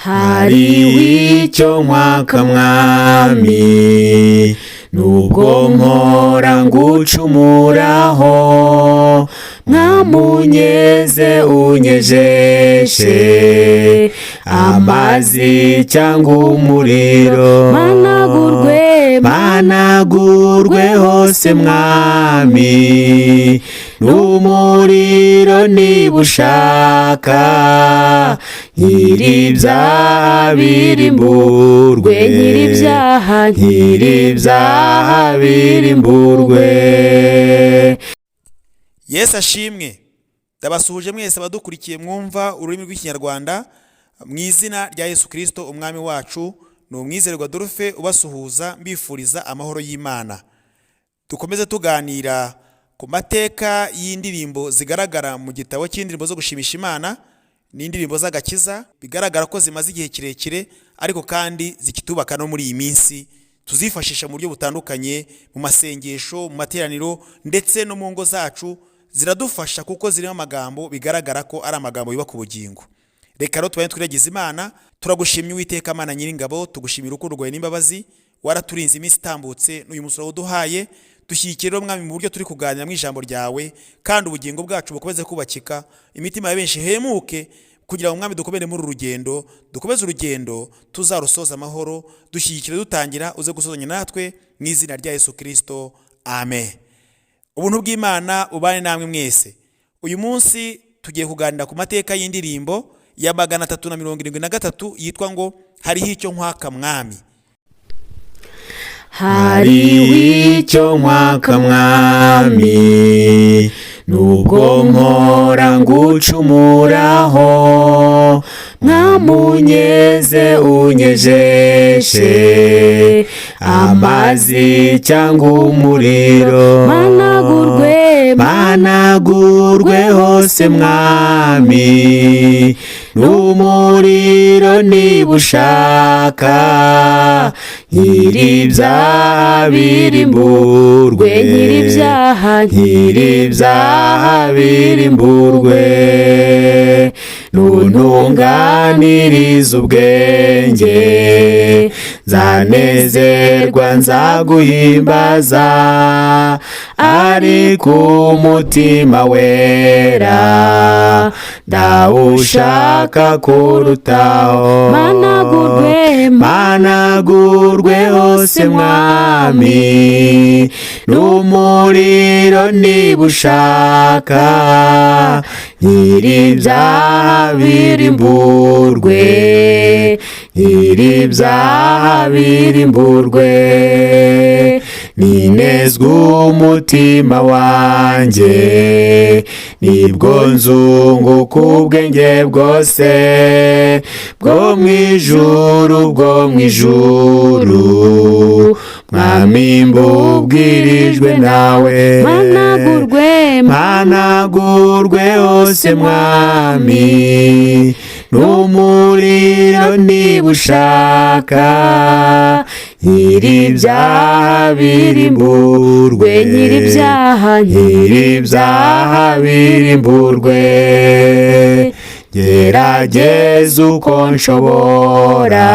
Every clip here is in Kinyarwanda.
Hariho icyo nkwaka mwami, nubwo mpora ngucumuraho. Mwamunyeze, unyejeshe amazi cyangwa umuriro. Managurwe. Managurwe hose mwami, n'umuriro niba ushaka. Nyir'ibyaha birimburwe. Nyir'ibyaha. Nyir'ibyaha birimburwe. Yesu ashimwe! Ndabasuhuje mwese abadukurikiye mwumva ururimi rw'Ikinyarwanda mu izina rya Yesu Kirisito Umwami wacu. Ni Umwizerwa Adolphe ubasuhuza, mbifuriza amahoro y'Imana. Dukomeze tuganira ku mateka y'indirimbo zigaragara mu gitabo cy'indirimbo zo gushimisha Imana. Ni indirimbo z'agakiza bigaragara ko zimaze igihe kirekire, ariko kandi zikitubaka no muri iyi minsi. Tuzifashisha mu buryo butandukanye, mu masengesho, mu materaniro, ndetse no mu ngo zacu. Ziradufasha kuko zirimo amagambo bigaragara ko ari amagambo yubaka ubugingo. Reka rero tubane twiragiza Imana. Turagushimye Uwiteka Mana Nyiringabo, tugushimira urukundo rwawe n'imbabazi. Waraturinze iminsi itambutse, n'uyu munsi urawuduhaye. Dushyigikire rero Mwami mu buryo turi kuganira mu ijambo ryawe, kandi ubugingo bwacu bukomeze kubakika, imitima ya benshi ihemuke, kugira ngo Mwami dukomere muri uru rugendo, dukomeze urugendo tuzarusoza amahoro. Dushyigikire dutangira, uze gusozanya natwe mu izina rya Yesu Kirisito, amen. Ubuntu bw'Imana bubane namwe mwese. Uyu munsi tugiye kuganira ku mateka y'indirimbo ya 373 yitwa ngo "Hariho icyo nkwaka mwami". Hariho icyo nkwaka mwami, nubwo mpora ngucumuraho. Mwamunyeze, unyejeshe amazi cyangwa umuriro. Managurwe. Managurwe hose mwami, n'umuriro niba ushaka. Nyir'ibyaha birimburwe. Nyir'ibyaha. Nyir'ibyaha birimburwe. Nuntunganiriza ubwenge, nzanezerwa, nzaguhimbaza. Ariko umutima wera ndawushaka kurutaho. Managurwe. Managurwe hose mwami, n'umuriro niba ushaka. Nyir'ibyaha birimburwe, nyir'ibyaha birimburwe. Ninezwa umutima wanjye, nibwo nzunguka ubwenge bwose bwo mu ijuru, bwo mu ijuru mwami, mbubwirijwe nawe. Managurwe. Managurwe hose mwami, n'umuriro niba ushaka. Nyir'ibyaha birimburwe. Nyir'ibyaha. Nyir'ibyaha birimburwe. Gerageza uko nshobora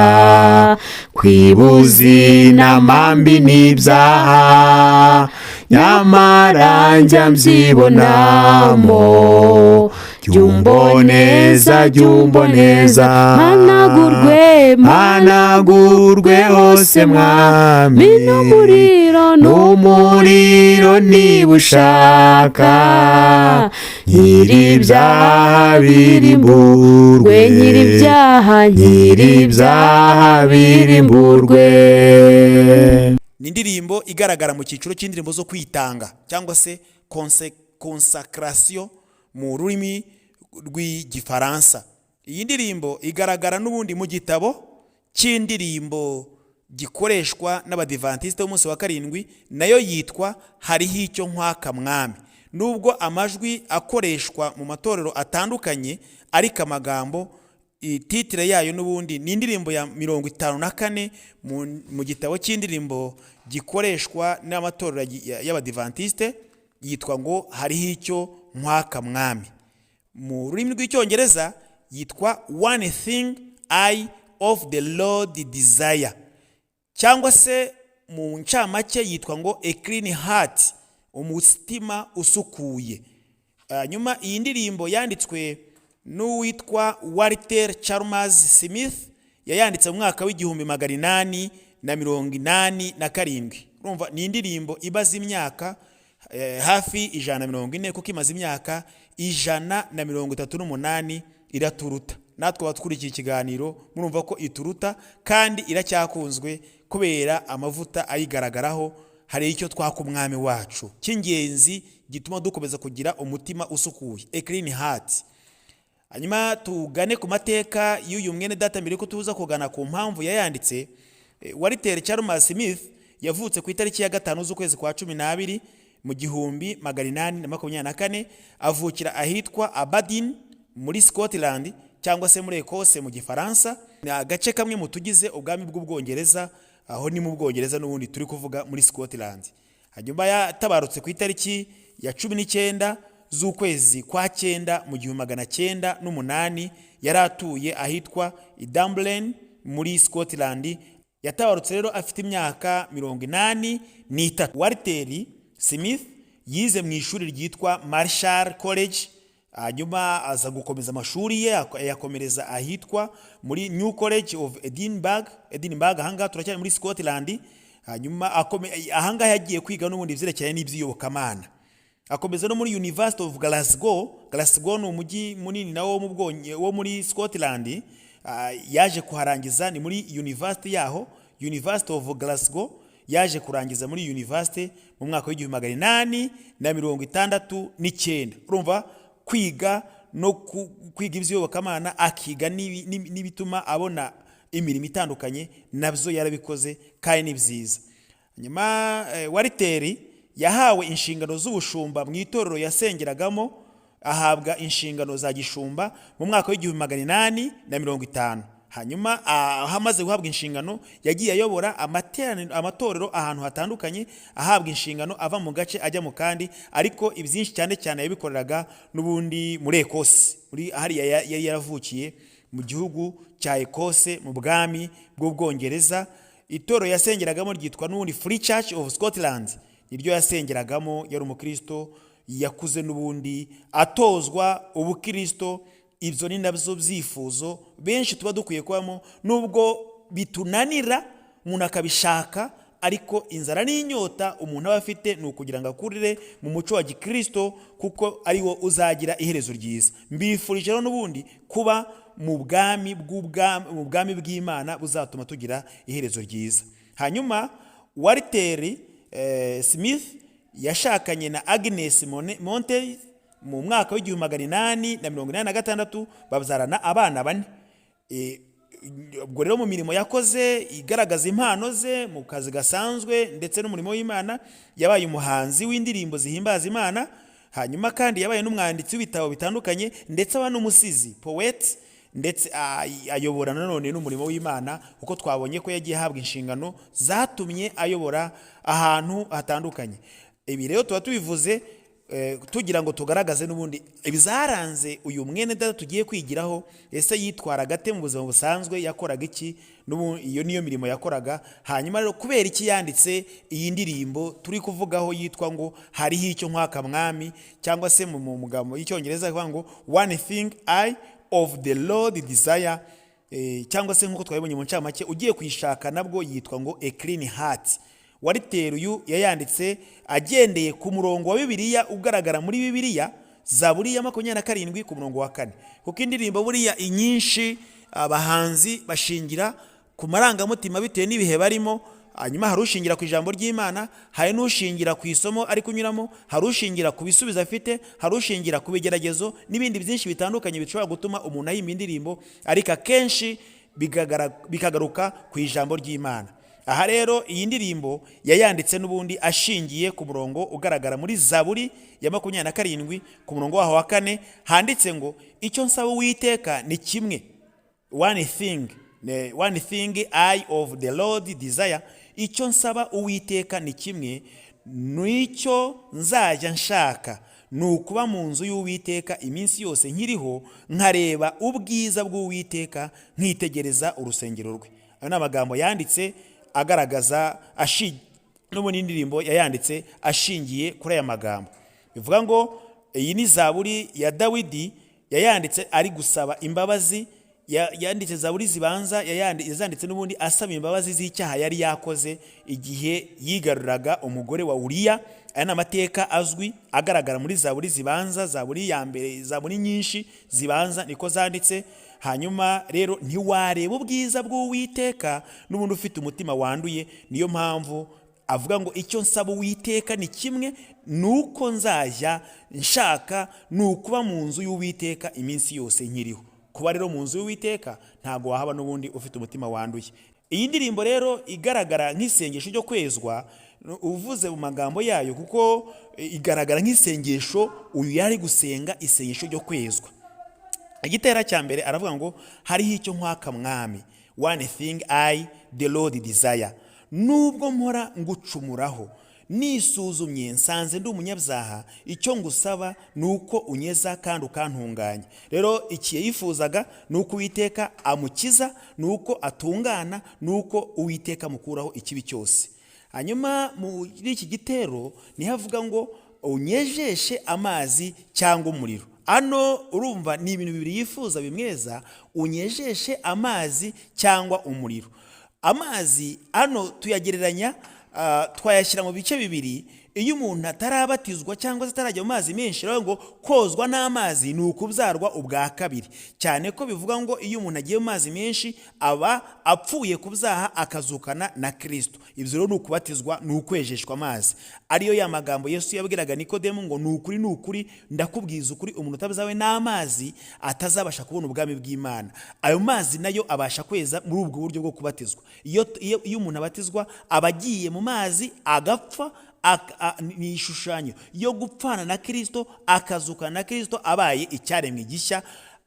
kwibuza inama mbi n'ibyaha, nyamara njya mbyibonamo. Jya umboneza, jya umboneza. Managurwe. Managurwe hose mwami, n'umuriro. N'umuriro niba ushaka. Nyir'ibyaha birimburwe. Nyir'ibyaha. Nyir'ibyaha birimburwe. Ni indirimbo igaragara mu cyiciro cy'indirimbo zo kwitanga cyangwa se consacration mu rurimi rw'Igifaransa. Iyi ndirimbo igaragara n'ubundi mu gitabo cy'indirimbo gikoreshwa n'Abadivantisite b'umunsi wa karindwi, nayo yitwa "Hariho icyo nkwaka mwami". Nubwo amajwi akoreshwa mu matorero atandukanye, ariko amagambo, titre yayo n'ubundi ni indirimbo ya 54 mu gitabo cy'indirimbo gikoreshwa n'amatorero y'Abadivantisite, yitwa ngo "Hariho icyo nkwaka mwami". Mu rurimi rw'Icyongereza yitwa "One Thing I of the Lord Desire", cyangwa se mu ncamake yitwa ngo "A Clean Heart", umutima usukuye. Hanyuma iyi ndirimbo yanditswe n'uwitwa Walter Chalmers Smith, yayanditse mu mwaka w'1887. Urumva ni indirimbo ibaze imyaka hafi 140, kuko imaze imyaka 138. Iraturuta natwe abatwurikiye ikiganiro, murumva ko ituruta kandi iracyakunzwe kubera amavuta ayigaragaraho. Hari icyo twaka Umwami wacu cy'ingenzi gituma dukomeza kugira umutima usukuye, a clean heart. Hanyuma tugane ku mateka y'uyu mwene data mbere ko tuza kugana ku mpamvu yayanditse. Walter Chalmers Smith yavutse ku itariki ya 5 z'ukwezi kwa 12 mu 1824, avukira ahitwa Aberdeen muri Scotland, cyangwa se muri Ekose mu Gifaransa. Ni agace kamwe mu tugize ubwami bw'Ubwongereza, aho ni mu Bwongereza n'ubundi turi kuvuga muri Scotland. Hanyuma yatabarutse ku itariki ya 19 z'ukwezi kwa cyenda mu 1908. Yari atuye ahitwa i Dunblane muri Scotland. Yatabarutse rero afite imyaka 83. Walter Smith yize mu ishuri ryitwa Marischal College, hanyuma aza gukomeza amashuri ye, ayakomereza ahitwa muri New College of Edinburgh. Edinburgh, ahangaha turacyari muri Scotland. Hanyuma ahangaha yagiye kwiga n'ubundi ibyerekeranye n'iby'iyobokamana, akomeza no muri University of Glasgow. Glasgow ni umujyi munini nawo wo muri Scotland. Yaje kuharangiza, ni muri university yaho, University of Glasgow. Yaje kurangiza muri university mu mwaka w'1869. Urumva kwiga no kwiga iby'iyobokamana, akiga n'ibituma abona imirimo itandukanye, nabyo yarabikoze kandi ni byiza. Nyuma Walter yahawe inshingano z'ubushumba mu itorero yasengeragamo, ahabwa inshingano za gishumba mu mwaka w'1850. Hanyuma aho amaze guhabwa inshingano, yagiye ayobora amatorero ahantu hatandukanye, ahabwa inshingano ava mu gace ajya mu kandi, ariko ibyinshi cyane cyane yabikoreraga n'ubundi muri Ekose, muri hariya yari yaravukiye mu gihugu cya Ekose mu bwami bw'Ubwongereza. Itorero yasengeragamo ryitwa n'ubundi Free Church of Scotland, niryo yasengeragamo. Yari umukristo, yakuze n'ubundi atozwa ubukristo. Ibyo ni nabyo byifuzo benshi tuba dukwiye kubamo, nubwo bitunanira umuntu akabishaka, ariko inzara n'inyota umuntu aba afite ni ukugira ngo akurire mu muco wa gikristo, kuko ari wo uzagira iherezo ryiza. Mbifurije rero n'ubundi kuba mu bwami bw'Imana buzatuma tugira iherezo ryiza. Hanyuma Walter Smith yashakanye na Agnes Monte mu mwaka w'1886, babyarana abana bane. Ubwo rero mu mirimo yakoze igaragaza impano ze mu kazi gasanzwe ndetse n'umurimo w'Imana, yabaye umuhanzi w'indirimbo zihimbaza Imana. Hanyuma kandi yabaye n'umwanditsi w'ibitabo bitandukanye, ndetse aba n'umusizi, poet, ndetse ayobora nanone n'umurimo w'Imana, kuko twabonye ko yagiye ahabwa inshingano zatumye ayobora ahantu hatandukanye. Ibi rero tuba tubivuze tugira ngo tugaragaze n'ubundi ibizaranze uyu mwene data tugiye kwigiraho. Ese yitwaraga ate mu buzima busanzwe? Yakoraga iki? N'ubu iyo niyo mirimo yakoraga. Hanyuma rero kubera iki yanditse iyi ndirimbo turi kuvugaho yitwa ngo "Hariho icyo nkwaka Mwami", cyangwa se mu magambo y'Icyongereza avuga ngo "One Thing I of the Lord Desire", cyangwa se nk'uko twabibonye mu ncamake, ugiye kuyishaka nabwo yitwa ngo "A Clean Heart". Walter uyu yayanditse agendeye ku murongo wa Bibiliya ugaragara muri Bibiliya, Zaburi ya 27 ku murongo wa 4, kuko indirimbo buriya inyinshi abahanzi bashingira ku marangamutima bitewe n'ibihe barimo. Hanyuma hari ushingira ku ijambo ry'Imana, hari n'ushingira ku isomo ari kunyuramo, hari ushingira ku bisubizo afite, hari ushingira ku bigeragezo n'ibindi byinshi bitandukanye bishobora gutuma umuntu ahimba indirimbo, ariko akenshi bikagaruka ku ijambo ry'Imana. Aha rero iyi ndirimbo yayanditse n'ubundi ashingiye ku murongo ugaragara muri Zaburi ya 27 ku murongo waho wa 4, handitse ngo: "Icyo nsaba Uwiteka ni kimwe", one thing, "one thing I of the Lord desire", icyo nsaba Uwiteka ni kimwe, nicyo nzajya nshaka. Ni ukuba mu nzu y'Uwiteka iminsi yose nkiriho, nkareba ubwiza bw'Uwiteka, nkitegereza urusengero rwe. Ayo ni amagambo yanditse agaragaza n'ubundi indirimbo yayanditse ashingiye kuri aya magambo. Bivuga ngo iyi ni zaburi ya Dawidi yayanditse ari gusaba imbabazi. Yanditse zaburi zibanza, yazanditse n'ubundi asaba imbabazi z'icyaha yari yakoze igihe yigaruraga umugore wa Uriya. Aya ni amateka azwi agaragara muri zaburi zibanza, zaburi ya mbere, zaburi nyinshi zibanza niko zanditse. Hanyuma rero ntiwareba ubwiza bw'Uwiteka n'ubundi ufite umutima wanduye. Niyo mpamvu avuga ngo icyo nsaba Uwiteka ni kimwe, ni uko nzajya nshaka, ni ukuba mu nzu y'Uwiteka iminsi yose nkiriho. Kuba rero mu nzu y'Uwiteka ntabwo wahaba n'ubundi ufite umutima wanduye. Iyi ndirimbo rero igaragara nk'isengesho ryo kwezwa, uvuze mu magambo yayo, kuko igaragara nk'isengesho uyu yari gusenga, isengesho ryo kwezwa. Igitera cya mbere aravuga ngo hariho icyo nkwaka, Mwami, one thing I the Lord desire, nubwo mpora ngucumuraho, nisuzumye nsanze ndi umunyabyaha, icyo ngusaba ni uko unyeza kandi ukantunganya. Rero iki yifuzaga ni uko Uwiteka amukiza, ni uko atungana, ni uko Uwiteka amukuraho ikibi cyose. Hanyuma muri iki gitero niho avuga ngo unyejeshe amazi cyangwa umuriro. Hano urumva ni ibintu bibiri yifuza bimweza: unyejeshe amazi cyangwa umuriro. Amazi hano tuyagereranya, twayashyira mu bice bibiri. Iyo umuntu atarabatizwa cyangwa se atarajya mu mazi menshi, rero ngo kozwa n'amazi ni ukubyarwa ubwa kabiri, cyane ko bivuga ngo iyo umuntu agiye mu mazi menshi aba apfuye ku byaha akazukana na Kirisito. Ibyo rero ni ukubatizwa, ni ukwejeshwa amazi, ariyo ya magambo Yesu yabwiraga Nikodemu ngo ni ukuri, ni ukuri, ndakubwiza ukuri, umuntu utabyawe n'amazi atazabasha kubona ubwami bw'Imana. Ayo mazi nayo abasha kweza muri ubwo buryo bwo kubatizwa. Iyo umuntu abatizwa aba agiye mu mazi agapfa, ni ishushanyo yo gupfana na Kirisito, akazukana na Kirisito, abaye icyaremwe gishya,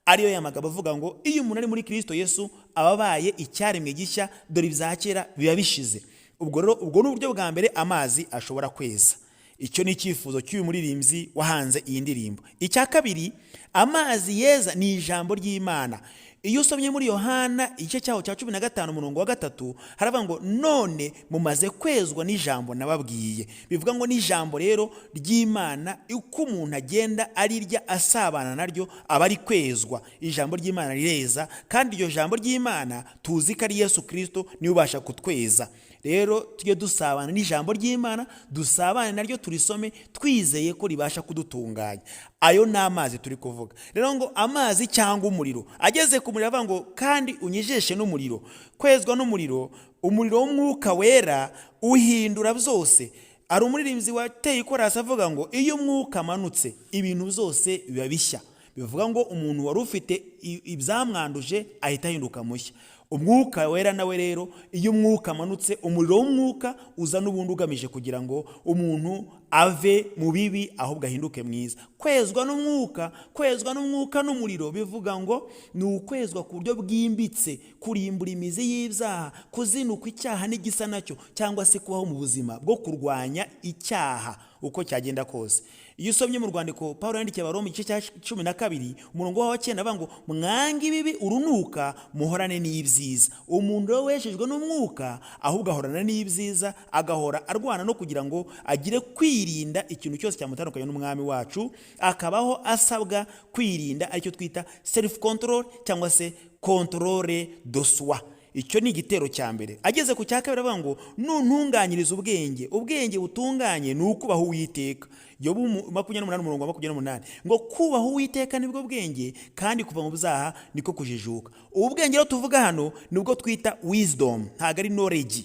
ariyo ya magambo avuga ngo iyo umuntu ari muri Kirisito Yesu aba abaye icyaremwe gishya, dore ibya kera biba bishize. Ubwo rero ubwo ni uburyo bwa mbere amazi ashobora kweza. Icyo ni icyifuzo cy'uyu muririmbyi wahanze iyi ndirimbo. Icya kabiri amazi yeza ni ijambo ry'Imana. Iyo usomye muri Yohana igice cyaho cya 15 umurongo wa 3, haravuga ngo none mumaze kwezwa n'ijambo nababwiye. Bivuga ngo n'ijambo rero ry'Imana, uko umuntu agenda arirya, asabana naryo, aba ari kwezwa. Ijambo ry'Imana rireza, kandi iryo jambo ry'Imana tuzi ko ari Yesu Kirisito, niwe ubasha kutweza. Rero tujye dusabana n'ijambo ry'Imana, dusabane naryo, turisome twizeye ko ribasha kudutunganya. Ayo ni amazi turi kuvuga. Rero ngo amazi cyangwa umuriro, ageze ku muriro avuga ngo kandi unyejeshe n'umuriro. Kwezwa n'umuriro, umuriro w'Umwuka Wera uhindura byose. Hari umuririmbyi wateye ikorasi avuga ngo iyo umwuka amanutse ibintu byose biba bishya. Bivuga ngo umuntu wari ufite ibyamwanduje ahita ahinduka mushya. Umwuka Wera nawe rero, iyo umwuka amanutse, umuriro w'umwuka uza n'ubundi ugamije kugira ngo umuntu ave mu bibi ahubwo ahinduke mwiza. Kwezwa n'umwuka, kwezwa n'umwuka n'umuriro, bivuga ngo ni ukwezwa ku buryo bwimbitse, kurimbura imizi y'ibyaha, kuzinukwa icyaha n'igisa nacyo, cyangwa se kubaho mu buzima bwo kurwanya icyaha uko cyagenda kose. Iyo usomye mu rwandiko Paul yandikiye Abaroma igice cya 12 umurongo wa 9, avuga ngo mwange ibibi urunuka, muhorane n'ibyiza. Umuntu rero wejejwe n'umwuka ahubwo ahorana n'ibyiza, agahora arwana no kugira ngo agire kwirinda ikintu cyose cyamutandukanya n'Umwami wacu, akabaho asabwa kwirinda, aricyo twita self control cyangwa se contrôle de soi. Icyo ni igitero cya mbere. Ageze ku cya kabiri avuga ngo nuntunganyiriza ubwenge. Ubwenge butunganye ni ukubaha Uwiteka. Yobu 28 umurongo wa 28 ngo kubaha Uwiteka nibwo bwenge, kandi kuva mu byaha niko kujijuka. Ubu bwenge rero tuvuga hano nibwo twita wisdom, ntabwo ari knowledge,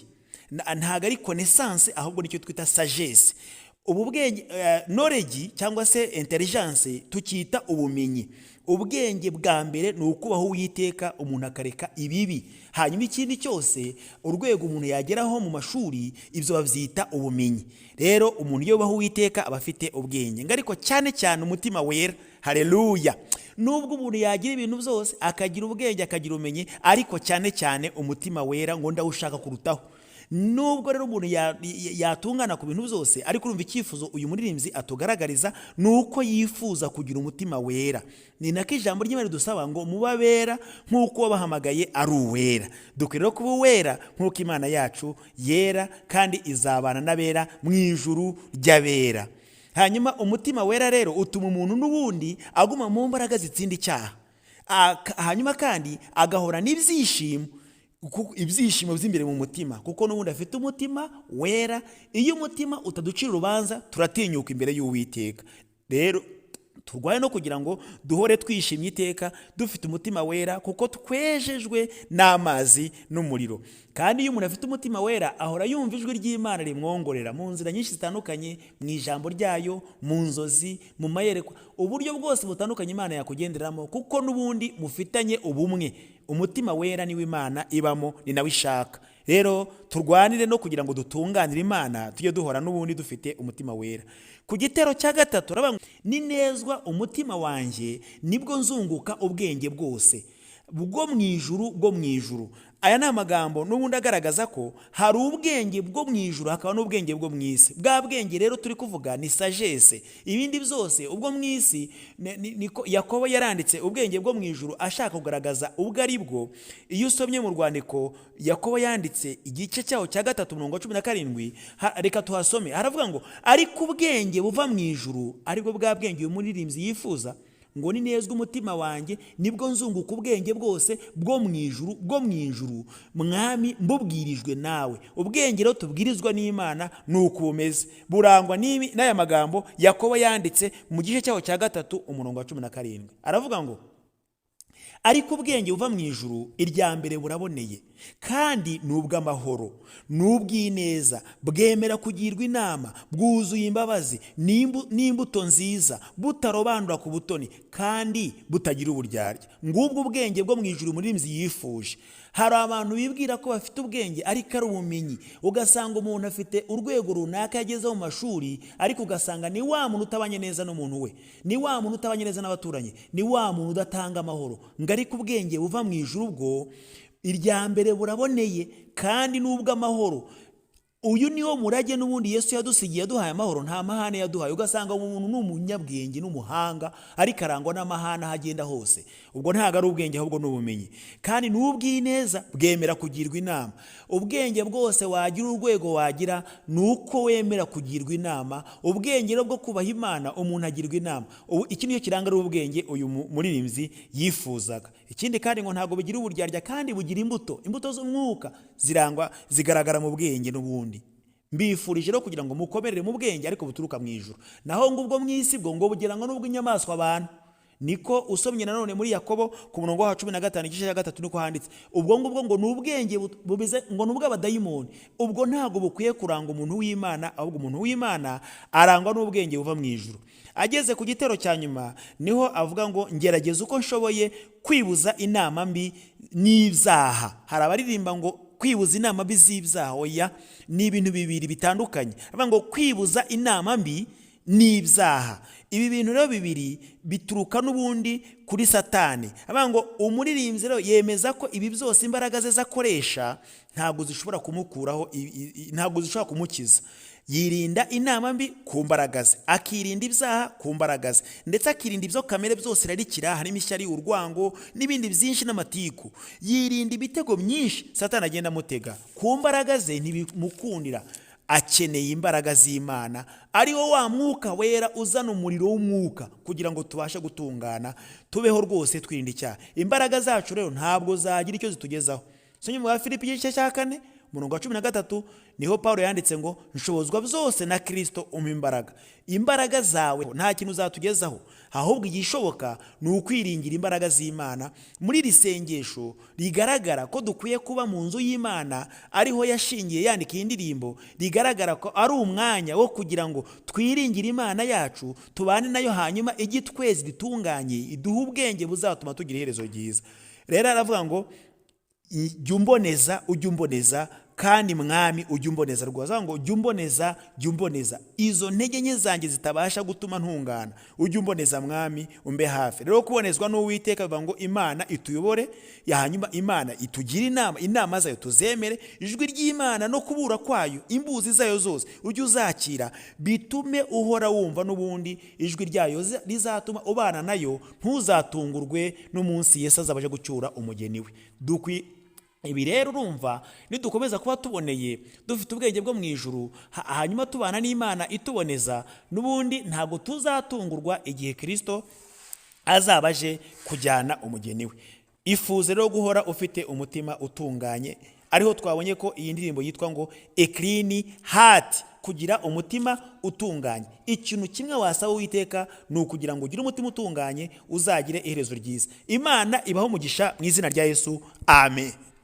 ntabwo ari connaissance, ahubwo nicyo twita sagesse. Ubu bwenge, knowledge cyangwa se intelligence, tukita ubumenyi. Ubwenge bwa mbere ni ukubaho Uwiteka, umuntu akareka ibibi. Hanyuma ikindi cyose, urwego umuntu yageraho mu mashuri, ibyo babyita ubumenyi. Rero umuntu iyo yubaha Uwiteka aba afite ubwenge, ngo ariko cyane cyane umutima wera. Hareruya! Nubwo umuntu yagira ibintu byose, akagira ubwenge, akagira ubumenyi, ariko cyane cyane umutima wera ngo ndawushaka kurutaho. Nubwo rero umuntu yatungana ku bintu byose, ariko urumva icyifuzo uyu muririmbyi atugaragariza ni uko yifuza kugira umutima wera. Ni nako ijambo ry'Imana ridusaba ngo mube abera nk'uko wabahamagaye ari uwera. Dukwiriye kuba uwera nk'uko Imana yacu yera, kandi izabana n'abera mu ijuru ry'abera. Hanyuma umutima wera rero utuma umuntu n'ubundi aguma mu mbaraga zitsinda icyaha. Hanyuma kandi agahora n'ibyishimo, ibyishimo by'imbere mu mutima, kuko n'ubundi afite umutima wera. Iyo umutima utaducira urubanza, turatinyuka imbere y'Uwiteka. Rero turwaye no kugira ngo duhore twishimye iteka dufite umutima wera, kuko twejejwe n'amazi n'umuriro. Kandi iyo umuntu afite umutima wera, ahora yumva ijwi ry'Imana rimwongorera mu nzira nyinshi zitandukanye, mu ijambo ryayo, mu nzozi, mu mayerekwa, uburyo bwose butandukanye Imana yakugenderamo, kuko n'ubundi mufitanye ubumwe. Umutima wera niwo Imana ibamo, ni nawe ishaka. Rero turwanire no kugira ngo dutunganire Imana, tujye duhora n'ubundi dufite umutima wera. Ku gitero cya gatatu aravuga ngo, ninezwa umutima wanjye nibwo nzunguka ubwenge bwose bwo mu ijuru, bwo mu ijuru. Aya ni amagambo n'ubundi agaragaza ko hari ubwenge bwo mu ijuru, hakaba n'ubwenge bwo mu isi. Bwa bwenge rero turi kuvuga ni sagesse. Ibindi byose ubwo mu isi niko Yakobo yaranditse ubwenge bwo mu ijuru ashaka kugaragaza ubwo ari bwo. Iyo usomye mu rwandiko Yakobo yanditse, igice cyaho cya 3, umurongo wa 17, reka tuhasome. Haravuga ngo ariko ubwenge buva mu ijuru, aribwo bwa bwenge uyu muririmbyi yifuza, ngo ninezwe umutima wanjye nibwo nzunguka ubwenge bwose bwo mu ijuru, bwo mu ijuru, mwami mbubwirijwe nawe. Ubwenge rero tubwirizwa n'Imana ni uku bumeze, burangwa n'aya magambo Yakobo yanditse mu gice cyaho cya 3, umurongo wa 17. Aravuga ngo ariko ubwenge buva mu ijuru, irya mbere buraboneye, kandi ni ubw'amahoro, ni ubw'ineza, bwemera kugirwa inama, bwuzuye imbabazi n'imbuto nziza, butarobanura ku butoni, kandi butagira uburyarya. Ngubwo ubwenge bwo mu ijuru umuririmbyi yifuje. Hari abantu bibwira ko bafite ubwenge ariko ari ubumenyi, ugasanga umuntu afite urwego runaka yagezeho mu mashuri, ariko ugasanga ni wa muntu utabanye neza n'umuntu we, ni wa muntu utabanye neza n'abaturanyi, ni wa muntu udatanga amahoro. Ngo ariko ubwenge buva mu ijuru bwo, irya mbere buraboneye kandi n'ubw'amahoro. Uyu niwo murage n'ubundi Yesu yadusigiye, yaduhaye amahoro, nta mahane yaduhaye. Ugasanga umuntu ni umunyabwenge n'umuhanga, ariko arangwa n'amahane aho agenda hose. Ubwo ntabwo ari ubwenge, ahubwo ni ubumenyi. Kandi n'ubw'ineza, bwemera kugirwa inama. Ubwenge bwose wagira, urwego wagira, ni uko wemera kugirwa inama. Ubwenge rero bwo kubaha Imana, umuntu agirwa inama. Ubu iki nicyo kiranga ari ubwenge uyu muririmbyi yifuzaga. Ikindi kandi ngo ntabwo bugira uburyarya, kandi bugira imbuto. Imbuto z'umwuka zirangwa, zigaragara mu bwenge n'ubundi. Mbifurije rero kugira ngo mukomerere mu bwenge ariko buturuka mu ijuru. Naho ngo ubwo mu isi bwo ngo bugira ngo n'ubw'inyamaswa abantu. Niko usomye nanone muri Yakobo ku murongo wa 15, igice cya 3, niko handitse. Ubwo ngubwo ngo ni ubwenge bumeze ngo ni ubw'abadayimoni. Ubwo ntabwo bukwiye kuranga umuntu w'Imana, ahubwo umuntu w'Imana arangwa n'ubwenge buva mu ijuru. Ageze ku gitero cya nyuma niho avuga ngo ngerageza uko nshoboye kwibuza inama mbi n'ibyaha. Hari abaririmba ngo kwibuza inama mbi z'ibyaha. Oya, ni ibintu bibiri bitandukanye. Avuga ngo kwibuza inama mbi n'ibyaha. Ibi bintu rero bibiri bituruka n'ubundi kuri Satani. Avuga ngo umuririmbyi rero yemeza ko ibi byose imbaraga ze zakoresha ntabwo zishobora kumukuraho, ntabwo zishobora kumukiza. Yirinda inama mbi ku mbaraga ze, akirinda ibyaha ku mbaraga ze, ndetse akirinda ibyo kamere byose irarikira, harimo ishyari, urwango n'ibindi byinshi n'amatiku. Yirinda imitego myinshi Satani agenda amutega ku mbaraga ze, ntibimukundira. Akeneye imbaraga z'Imana, ariwo wa mwuka wera uzana umuriro w'umwuka, kugira ngo tubashe gutungana, tubeho rwose twirinda icyaha. Imbaraga zacu rero ntabwo zagira icyo zitugezaho. Sonye mu Filipi igice cya 4, umurongo wa 13, niho Paulo yanditse ngo nshobozwa byose na Kristo umpa imbaraga. Imbaraga zawe nta kintu uzatugezaho, ahubwo igishoboka ni ukwiringira imbaraga z'Imana. Muri iri sengesho rigaragara ko dukwiye kuba mu nzu y'Imana, ariho yashingiye yandika iyi ndirimbo, rigaragara ko ari umwanya wo kugira ngo twiringire Imana yacu, tubane nayo, hanyuma ijye twezi idutunganye, iduhe ubwenge buzatuma tugira iherezo ryiza. Rero aravuga ngo jya umboneza, ujye umboneza Kandi Mwami, ujye umboneza rwose. Ngo ujye umboneza, jya umboneza izo ntege nke zanjye zitabasha gutuma ntungana. Ujye umboneza, Mwami, umbe hafi. Rero kubonezwa n'Uwiteka bivuga ngo Imana ituyobore, hanyuma Imana itugire inama, inama zayo tuzemere. Ijwi ry'Imana no kubura kwayo, imbuzi zayo zose ujye uzakira, bitume uhora wumva n'ubundi ijwi ryayo rizatuma ubana nayo, ntuzatungurwe n'umunsi Yesu azaba aje gucyura umugeni we. Ibi rero urumva, nidukomeza kuba tuboneye, dufite ubwenge bwo mu ijuru, hanyuma tubana n'Imana ituboneza, n'ubundi ntabwo tuzatungurwa igihe Kirisito azaba aje kujyana umugeni we. Ifuze rero guhora ufite umutima utunganye. Ariho twabonye ko iyi ndirimbo yitwa ngo "A Clean Heart", kugira umutima utunganye. Ikintu kimwe wasaba Uwiteka ni ukugira ngo ugire umutima utunganye, uzagire iherezo ryiza. Imana ibaho umugisha mu izina rya Yesu, amen.